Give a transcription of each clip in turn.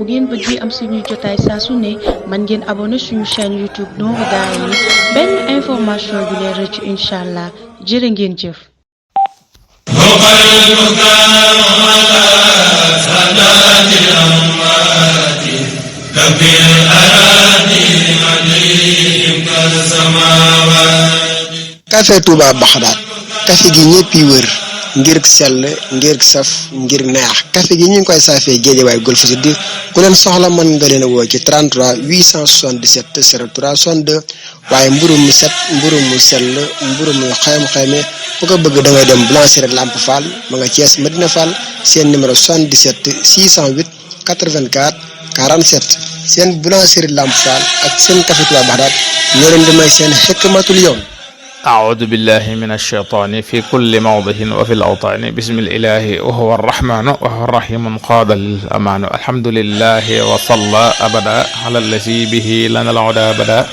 bu ngeen bëggee am suñuy jotaay saa su ne man ngeen abonné suñu chaîne YouTube Nourou Darayni benn information du leen rëcc incha allah jërë ngeen jëf. café Touba Baxdaat café gi ñëpp yi wër ngir sell ngir saf ngir neex café gi ñu ngi koy saafee Géejawaay Golf Sud ku leen soxla mën nga leen a woo ci 33 877 03 62 waaye mburu mu set mburu mu sell mburu mu xayma ku ko bëgg da ngay dem Boulangerie Lamp Fall ma nga Thiès Medina Fall seen numéro 77 608 84 47 seen Boulangerie Lamp Fall ak seen café Touba Baxdaat ñoo leen di may seen xikmatul yawm. أعوذ بالله من الشيطان في كل موضع وفي الأوطان بسم الإله وهو الرحمن وهو الرحيم قاد للأمان الحمد لله وصلى أبدا على الذي به لنا العدا أبدا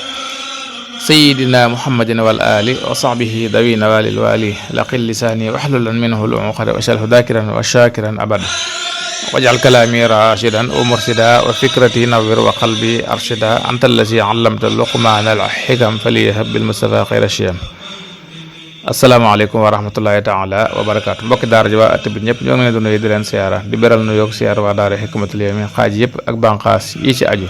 سيدنا محمد والآل وصحبه ذوي نوال الوالي لقل لساني واحلل منه العقد واشله ذاكرا وشاكرا أبدا واجعل كلامي راشدا ومرشدا وفكرتي نور وقلبي أرشدا أنت الذي علمت اللقمان الحكم فليهب بالمصطفى خير الشيم asalaamaaleykum wa rahmatullahi taala wa barakaatu mbokki daara ji waa at bi ñëpp ñoo ngi leen di nuyu di leen siyaara di beral nu yoog siyaara waa daara Hikmatul Yawmi xaaj yëpp ak banqaas yi ci aju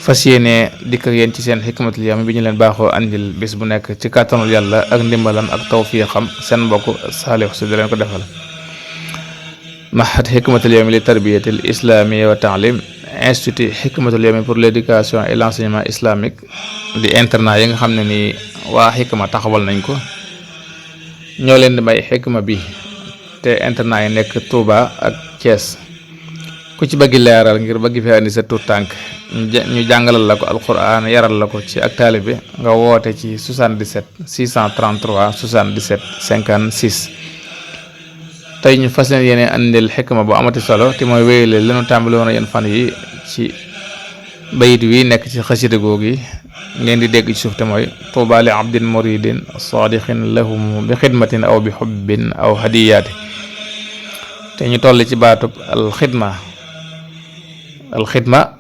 fas yéene dikk ak yéen ci seen Hikmatul Yawmi bi ñu leen baaxoo andil bis bu nekk ci kàttanul yàlla ak ndimbalam ak tawfiixam seen mbokk Saliou Sy di leen ko defal mahad Hikmatul Yawmi li tarbiyatil islamiyya wa taalim institut Hikmatul Yawmi pour l'éducation et l'enseignement islamique di internat yi nga xam ne nii waa Hikma taxawal nañ ko ñoo leen di may xikma bi te internat yi nekk Touba ak Thiès ku ci bëgg leeral ngir bëgg fi andi sa tuut tànk ñu jàngalal la ko alquran yaral la ko ci ak taalibe nga woote ci 77 633 77 56 tey ñu fas leen yéene andil xikma bu amati solo te mooy wéyale lenu tàmbali woon yéen fan yi ci bayit wi nekk ci xasida googi ngeen di dégg ci suuf te mooy tuuba li abdin muridin sadiqin lahum bi xidmatin aw bi xubbin aw hadiyaati te ñu toll ci baatub alxidma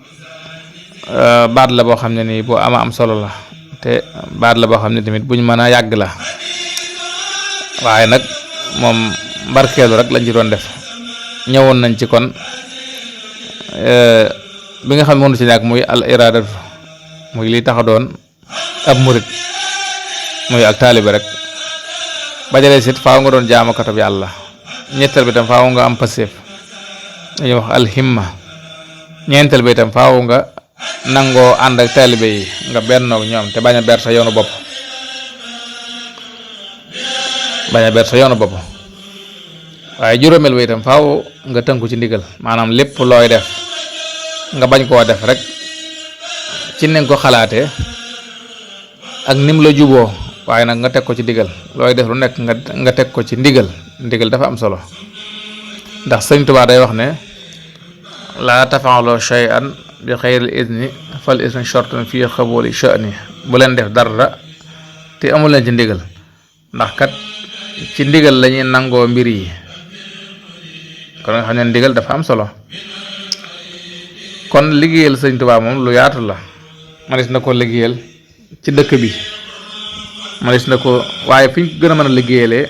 baat la boo xam ne nii bu ama am solo la te baat la boo xam ne tamit buñ mën a yàgg la waaye nag moom mbarkeelu rek lañ ci doon def ñëwoon nañ ci kon bi nga xam ne mënu ci ñàkk muy al iradatu muy li tax a doon ab murit muy ak taalibe rek bajale sit faaw nga doon jaamukatab yàlla ñetteel bi tam faaw nga am passeef dañuy wax alhimma ñeenteel bi tam faaw nga nangoo ànd ak taalibe yi nga bennoog ñoom te bañ a ber sa yoonu bopp waaye juróomeel bi itam faaw nga tënku ci ndigal maanaam lépp looy def nga bañ koo def rek ci nañ ko xalaatee ak nim la juboo waaye nag nga teg ko ci ndigal looy def lu nekk nga teg ko ci ndigal dafa am solo ndax Sëriñ Tuubaa day wax ne laa tafaaloo shay'an bi xayril izni fal ismu shartun fii xabooli sha'ni bu leen def dara te amul leen ci ndigal ndax kat ci ndigal lañuy nangoo mbir yi kon nga xam ne ndigal dafa am solo kon liggéeyal Sëriñ Tuubaa moom lu yaatu la manis na ko liggéeyal ci dëkk bi manis na ko waaye fi ñu gën a mën a liggéeyalee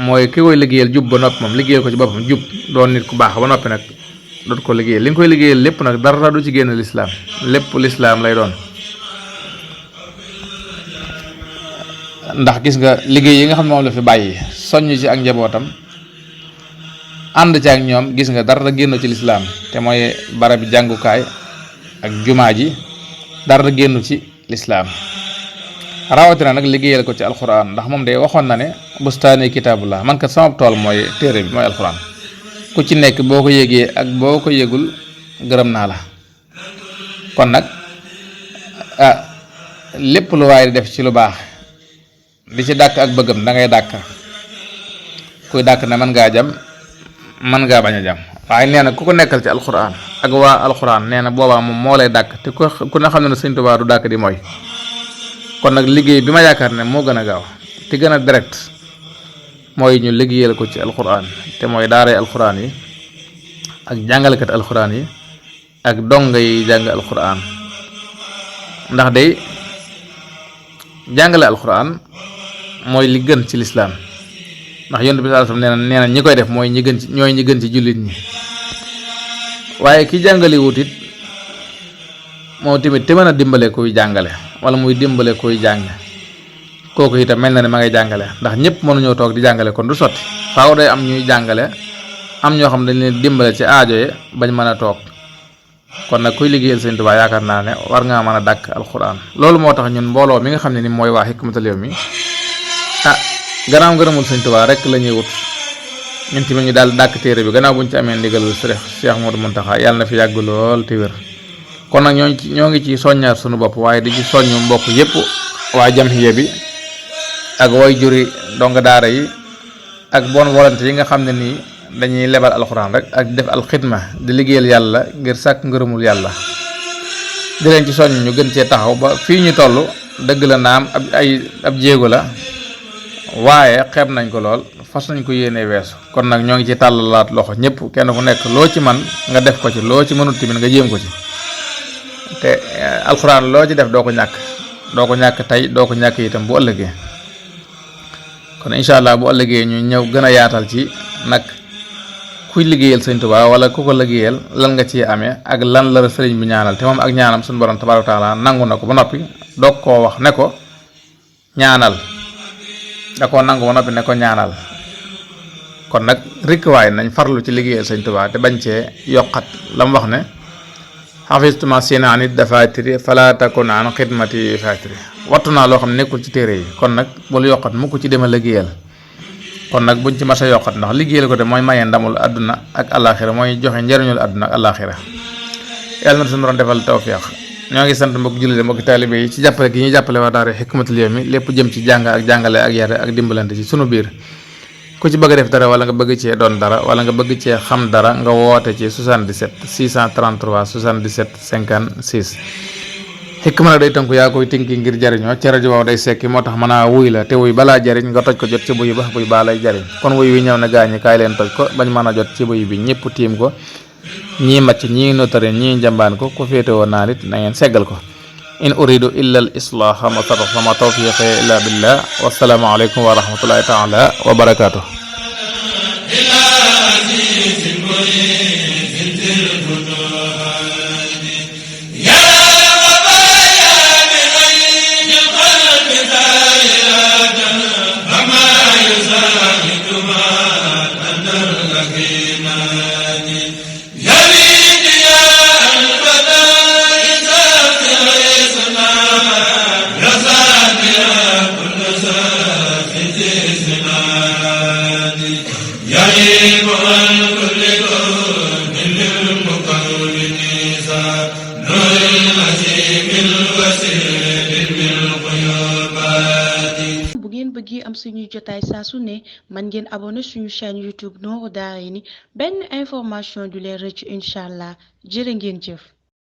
mooy ki koy liggéeyal jub ba noppi moom liggéeyal ko ci boppam jub doon nit ku baax ba noppi nag dootu ko liggéeyal li nga koy liggéeyal lépp nag dara du ci génn lislaam lépp lislaam lay doon ndax gis nga liggéey yi nga xam ne moom la fi bàyyi soññ ci ak njabootam ànd ci ak ñoom gis nga dara génn ci lislaam te mooy barabi jàngukaay ak jumaa ji dara génn ci lislaam rawatina nag liggéeyal ko ci alxuraan ndax moom day waxoon na ne bustaani kitaabullah man kat sama tool mooy téere bi mooy alxuraan ku ci nekk boo ko yégee ak boo ko yégul gërëm naa la kon nag lépp lu waaye di def ci lu baax di ci dàkk ak bëggam da ngay dàkk kuy dàkk ne mën ngaa jam mën ngaa bañ a jam waaye nee na ku ko nekkal ci alxuraan ak waa alxuraan nee na boobaa moom moo lay dàkk te ku ne xam ne ne Sëriñ Tuubaa du dàkk di mooy kon nag liggéey bi ma yaakaar ne moo gën a gaaw te gën a direct mooy ñu liggéeyal ko ci alxuraan te mooy daaray alxuraan yi ak jàngalekat alxuraan yi ak donga yi jàng alquran ndax day jàngale alquran mooy li gën ci lislaam ndax yonent bi sallallahu alayhi wasallam nee na ñi koy def mooy ñi gën ci ñooy ñi gën ci jullit ñi waaye ki jàngale wut it moom tamit te mën a dimbale kuy jàngale wala muy dimbale kuy jàng kooku itam mel na ne ma ngay jàngale ndax ñëpp mënuñoo toog di jàngale kon du sotti faaw day am ñuy jàngale am ñoo xam dañ leen dimbale ci aajo yi bañ mën a toog kon nag kuy liggéeyal Sëñ Tuubaa yaakaar naa ne war ngaa mën a dàkk alxuraan loolu moo tax ñun mbooloo mi nga xam ne ni mooy waa Hikmatul Yawmi gannaaw ngërëmul Sëñ Tuubaa rek la ñuy wut ñun tamit ñu daal dàkk téere bi gannaaw buñ ci amee ndigalul Cheikh Modou Mountakha yàlla na fi yàgg lool te wér kon nag ñoo ngi ci soññaat suñu bopp waaye di ci soññu mbokk yépp waa jamhiya bi ak way juri donga daara yi ak bonne volonté yi nga xam ne nii dañuy lebal alxuraan rek ak def alxidma di liggéeyal yàlla ngir sàkk ngërëmul yàlla di leen ci soññ ñu gën cee taxaw ba fii ñu toll dëgg la naam ab jéego la waaye xeeb nañ ko lool fas nañ ko yéene weesu kon nag ñoo ngi ci tàllalaat loxo ñëpp kenn ku nekk loo ci man nga def ko ci loo ci mënut tamit nga jéem ko ci te alxuraan loo ci def doo ko ñàkk tey doo ko ñàkk itam bu ëllëgee kon incha allah bu ëllëgee ñu ñëw gën a yaatal ci nag kuy liggéeyal Sëñ Tuubaa wala ku ko liggéeyal lan nga ci amee ak lan la sëriñ bi ñaanal te moom ak ñaanam suñu borom tabaaraka taala nangu na ko ba noppi doog koo wax ne ko ñaanal da koo nangu ba noppi ne ko ñaanal kon nag rikk waay nañ farlu ci liggéeyal Sëñ Tuubaa te bañ cee yokkat la mu wax ne xafistuma sinaani dafaatiri fala takun an xidmati faatiri wattu naa loo xam ne nekkul ci téere yi kon nag bul yokkat mu ko ci dema liggéeyal kon nag buñ ci mas a yokkat ndax liggéeyal ko de mooy maye ndamul àdduna ak àllaaxira mooy joxe njariñul àdduna ak àllaaxira yàlla na suñu borom defal tawfiix ñoo ngi sant mbokk jullit mbokk taalibe yi ci jàppale gi ñuy jàppale waa daara Hikmatul Yawmi lépp jëm ci jàng ak jàngale ak yare ak dimbalante ci sunu biir ku ci bëgg a def dara wala nga bëgg cee doon dara wala nga bëgg cee xam dara nga woote ci 77 633 77 56 xikma nag day tënku yaa koy tinki ngir jariñoo ci rajo waaw day sekki moo tax mën a wuy la te wuy balaa jariñ nga toj ko jot ci buy ba buy baa lay jariñ kon wuy wi ñëw na gaañi kaay leen toj ko bañ mën a jot ci buy bi ñëpp tiim ko ñii macc ñii notari ñii njambaan ko ku féete woon naa nit na ngeen seggal ko in uridu illa al islaha ma tatafa ma tawfiqi illa billah wassalaamu aleykum wa rahmatullahi taala wa barakatuh bu ngeen bëggee am suñuy jotaay saa su ne man ngeen abonné suñu chaîne YouTube Nourou Darayni benn information du leen rëcc incha allah jërë ngeen jëf.